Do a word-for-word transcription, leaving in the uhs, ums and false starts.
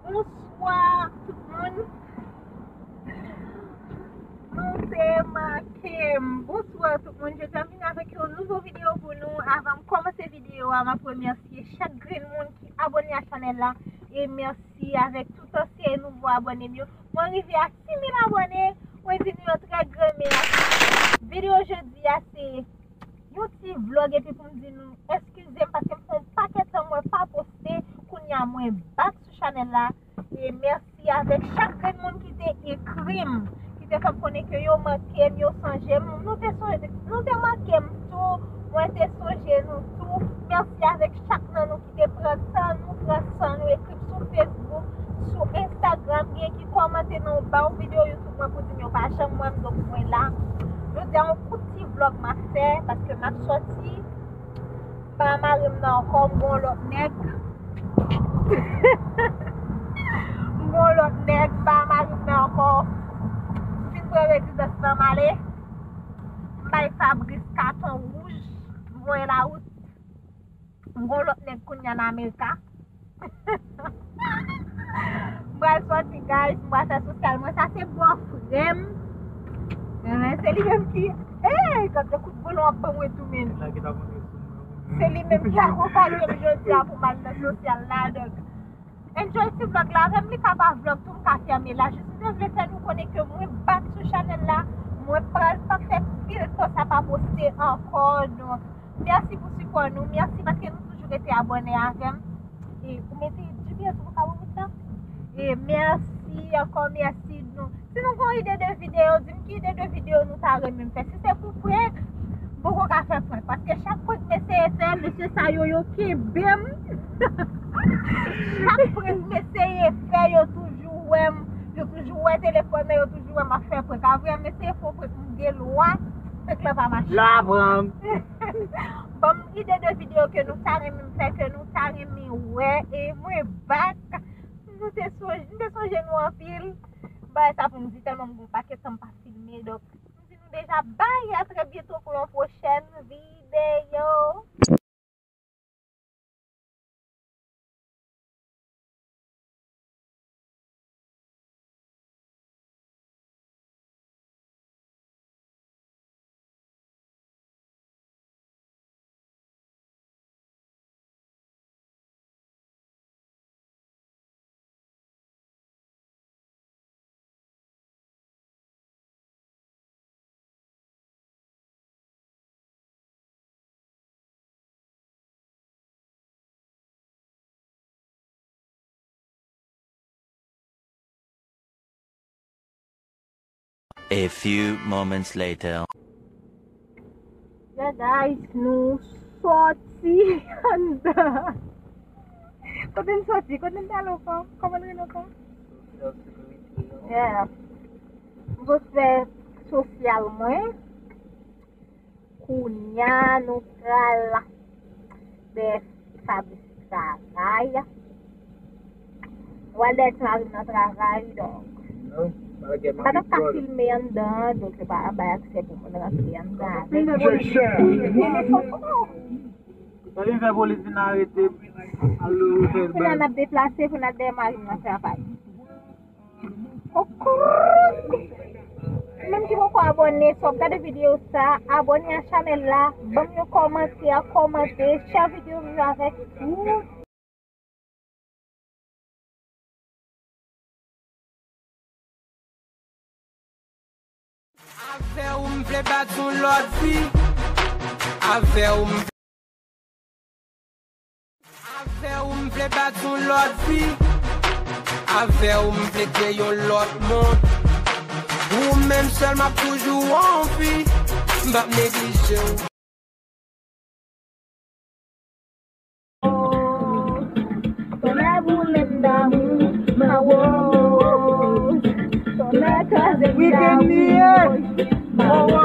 Bonswa tout moun. Nou te manke m. Bonswa tout moun. Jodi a m vin avèk yon nouvo videyo pou nou. Avan m kòmanse videyo a, m ap remèsye chak grenn moun ki abòne a chanèl la. E mèsi avèk tout ansyen e nouvo abòne m yo. Mwen rive a sis mil abòne. Mwen di nou yon trè gran mèsi. Videyo jodi a se yon ti vlog epi pou m di nou eskize m paske m fè yon pakèt tan mwen pa poste. Kounye a mwen back sou chanèl la. E mèsi avèk chak grenn moun ki te ekri m, ki te fè m konnen ke yo manke m, yo sonje m. Nou te sonje, nou te manke m tou. Mwen te sonje nou tou. Mèsi avèk chak nan nou ki te pran tan nou, pran san nou, ekri m sou Facebook, sou Instagram, gen ki kòmante nan yon ba yon videyo YouTube mwen pou di m yo pa janm wè m, donk mwen la. Jodi a yon kout ti vlog m ap fè, paske m ap sòti, m pa mari m nan ankò, m gon lòt nèg. M gon lòt nèg, m pa mari m nan ankò. M fin pran rezidans lan, m ale. M bay Fabrice katon wouj, m voye lawout. M gon lòt nèg kounye a nan Amerika. M pral sòti, guys, m pral fè sosyal mwen. Sa se bòfrè m. Eh, se li menm ki, hey, gad de kout volan w ap ban mwen tou, men. Se li menm ki akonpaye m jodi a pou m al nan sosyal la, donk. Enjoy ti vlog la avè m, li ka pa vlog tou, m ka fèmen la. Jis mwen vle fè nou konnen ke mwen back sou chanèl la, mwen pral pa fè pil tan sa pa poste ankò, donk mèsi pou sipò nou, mèsi paske nou toujou rete abòne avè m. E ou mete G P S ou ka wè wout la. E mèsi ankò, mèsi nou. Si nou gon ide de videyo, di m ki ide de videyo nou ta renmen m fè. Si se pou prank, m poko ka fè prank. Paske chak prank m eseye fè, mesye sa yo, yo kenbe m. Chak prank m eseye fè, yo toujou wè m. Yo toujou wè telefòn nan, yo toujou wè m ap fè prank. Avre, m eseye fè yon prank, m gen lwa, prank lan pa mache. Lwa pran m. Ban m ide de videyo ke nou ta renmen m fè, ke nou ta renmen wè. E mwen back. Nou te sonje, m te sonje nou anpil. Bagay sa pou m di tèlman m gon pakèt tan m pa filme. Donk, m di nou deja bay, a trè byento pou yon pwochèn videyo. A few moments later. Yeah, guys, nou sòti anndan. Kote n sòti? Kote n t ale ankò? Kòman l rele ankò? Yeah. M sot fè sosyal mwen. Kounya nou pral dèyè Fabrice travay. Nou pral dèyè ti mari m nan travay, donk. M pa t ap ka filme anndan, donk yo pa bay aksè pou moun rantre anndan avèk. Sa vin fè polis vin arete m. Kounya n ap deplase pou n al dèyè mari m nan travay. Koukou! Ou menm ki poko abòne, si w ap gade videyo sa, abòne a chanèl la, ban m yon kòmantè, kòmante, share videyo m yo avèk tout. Avè w m vle bati yon lòt vi. Avè w m Avè w m vle bati yon lòt vi. Avè w m vle kreye yon lòt mond. Ou menm sèl m ap toujou anvi. M p ap neglije w. Tonnè boule m damou, mawo. Tonnè kraze m damou, mawo.